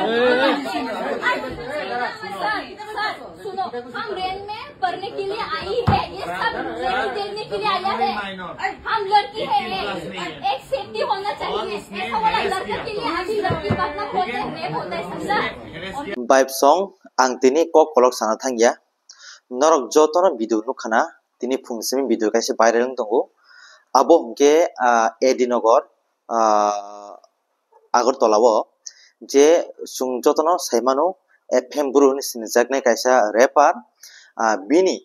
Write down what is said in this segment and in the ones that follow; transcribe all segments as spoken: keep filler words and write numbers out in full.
Sir, sir, सुनो, हम रेंट में पढ़ने के लिए आई है, ये सब रेंट देने के लिए आया है। हम लड़की है, एक सेफ्टी होना चाहिए। ऐसा वाला लड़का के लिए अभी लड़की पकड़ना होता है, रेप होता है, समझा? Vibe song, ang tini kok kolok sana thangya. Norok jotono video nukhana, tini phung simi video kaisa viral wng tongo. Abo hwnkhe, ah, A D Nagar, ah, Agartala o je chwng jotono saimano F M Bru hinwi sinijaknai kaisa rapper, ah, bini,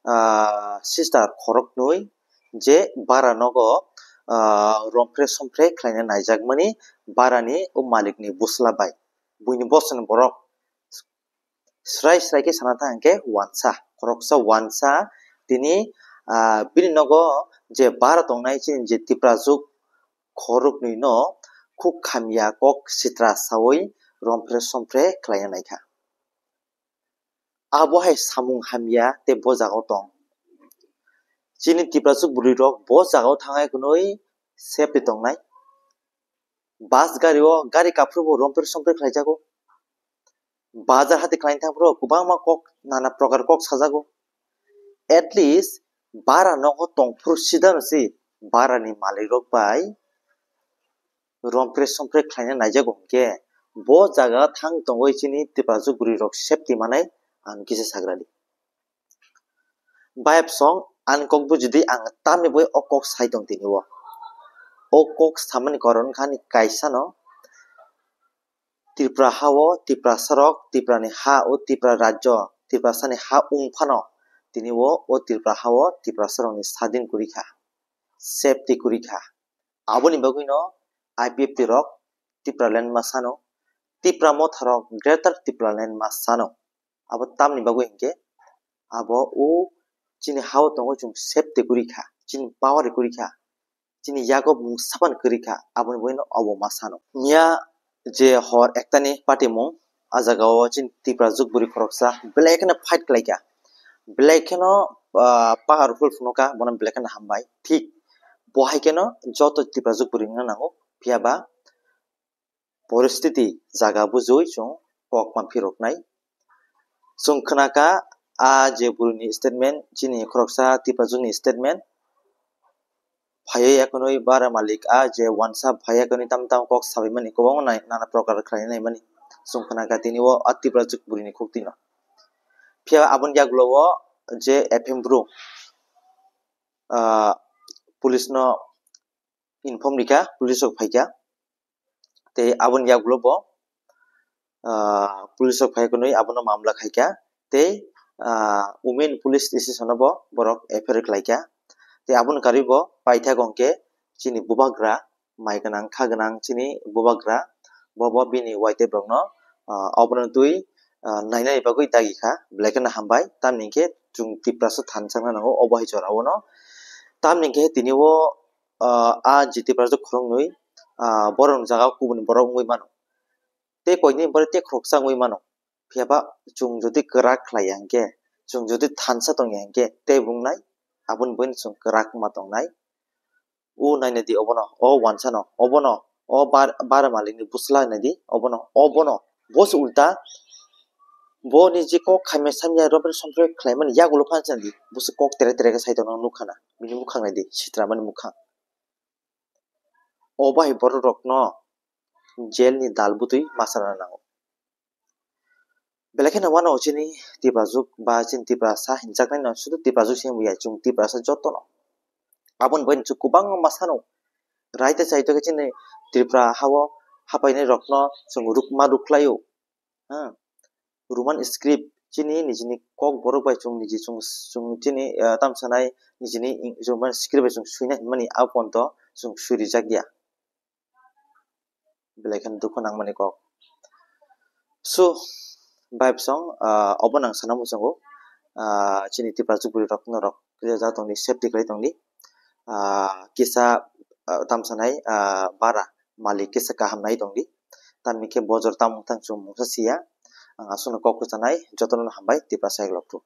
ah, sister khoroknwi je bara nogo, ah, rompre sompre khlaina naijakmani barani o malikni bwsla bai. Buini bosongni borok srai srai khe sana thang khe wansa, khoroksa wansa tini, ah, bini nogo je bara tongnai chini je Tiprajwk khoroknwi no khuk hamya kok sitra sawi rompre sompre khlaina naikha. Abo hai samung hamya tei bo jagao tong. Chini Tiprajwk bwrwi rok bo jagao thangai kwnwi safety tongnai. Bus gari o gari kaphru bo rompre sompre khlaijago. Bazar hati khlaina thangphuru kwbangma kok, nana prokar kok sajago. At least bara nogo tongphuru sidano se barani malik rok bai rompre sompre khlaina naijago hwnkhe bo jaga thang tongwi chini Tiprajwk bwrwi rok safety manai ang kisa sagrani. Vibe song, ani kok bujidi ang tamni bai o kok sai tong tini o. O kok samani koron kha ni kaisa no Tripura ha o Tiprasa rok, Tripura ni ha o Tripura rajyo, Tiprasa ni ha wng phano tini o, o Tripura ha o Tiprasa rok ni sadin kwrwi kha, safety kwrwi kha. Aboni bagwi no I P F T rok Tipraland ma sano, Tipra Motha rok Greater Tipraland ma sano. Abo tamni bagwi hinkhe abo o chini ha o tongo chwng safety kwrwi kha, chini power kwrwi kha, chini yago mung sapan kwrwi kha, aboni bagwi no obo ma sano. Miya je hor ektani patimung, a jaga o chini Tiprajwk bwrwi khoroksa belai kheno fight khlai kha, belai kheno, ah, powerful phunukha, bono belai kheno hambai. Thik bo hai kheno joto Tiprajwk bwrwi wngna nango, phiya ba poristiti jaga bujui chwng kok manphi roknai. Chwng khna kha a je bwrwini statement, chini khoroksa Tiprajwkni statement. Phaiwi ekhonwi bara malik a je wansa phaiwi ekhonwi tam tam kok sabaimani kwbangma nai-, nana prokar khlainai mani. Chwng khna kha tini o a Tiprajwk bwrwini khuk tino. Phiya aboni yagulo o je F M Bru, ah, police no inform rikha, police rok phaikha. Tei aboni yagulo bo, ah, police rok phai kwnwi abono mamla khaikha. Tei, ah, Women Police Station o bo borok F I R khlaikha. Tei aboni karwi bo paithak hwnkhe chini bubagra, mai gwnang, kha gwnang chini bubagra, bo, bo bini waitwi borokno, ah, obono twi, ah, nainani bagwi dagi kha, belai kheno hambai, tamni hwnkhe chwng Tiprasa thansa wngna nango, obo hai jora o no. Tamni hwnkhe tini o, ah, a Tiprasa khoroknwi, ah, borokni jaga o kubuni borok wngwi mano. Tei koini borok tei khoroksa wngwi mano. Phiya ba chwng jodi kwrak khlai ya hwnkhe, chwng jodi thansa tong ya hwnkhe, tei bo wngnai, aboni bagwi chwng kwrak ma tongnai. O naina di obono, o wansa no, obono, o bar, bara malik ni bwsla naina di, obono, obono, bo se ulta, bo ni je kok khaimya samya rompre sompre khlaimani yagulo phan chandi, bo se kok tere tere khe sai tongno nukha na, bini mukhang nai di, sitra mani mukhang. O bahai borok rok no jail ni dal bwtwi ma sana nango. Belai kheno wano chini Tiprajwk ba chini Tiprasa hinjaknai no sudu Tiprajwk se wngya, chwng Tiprasa jotono. Aboni bagwi chwng kwbangma ma sano. Raida chaito khe chini Tripura ha o hapainai rokno chwng rukma ruklaio. Ha. Roman script chini nijini kok borok bai chwng niji chwng, chwng chini, ah, tamsanai nijini Roman script bai chwng swina hinmani a ponto chwng swirijak ya. Belai kheno dukhu nangmani kok. So, vibe song, ah, obo nang sana muchungo, ah, chini Tiprajwk bwrwi rok norok kisa ja tongdi, safety khlai tongdi. Ah, kisa, ah, tamsanai, ah, bara malik kisa kaham nai tongdi. Tamni khe bojor tamung tang chwng mungsa siya. Ang aswkno kok kwchanai, jotono hambai, Tiprasa yaklok thung.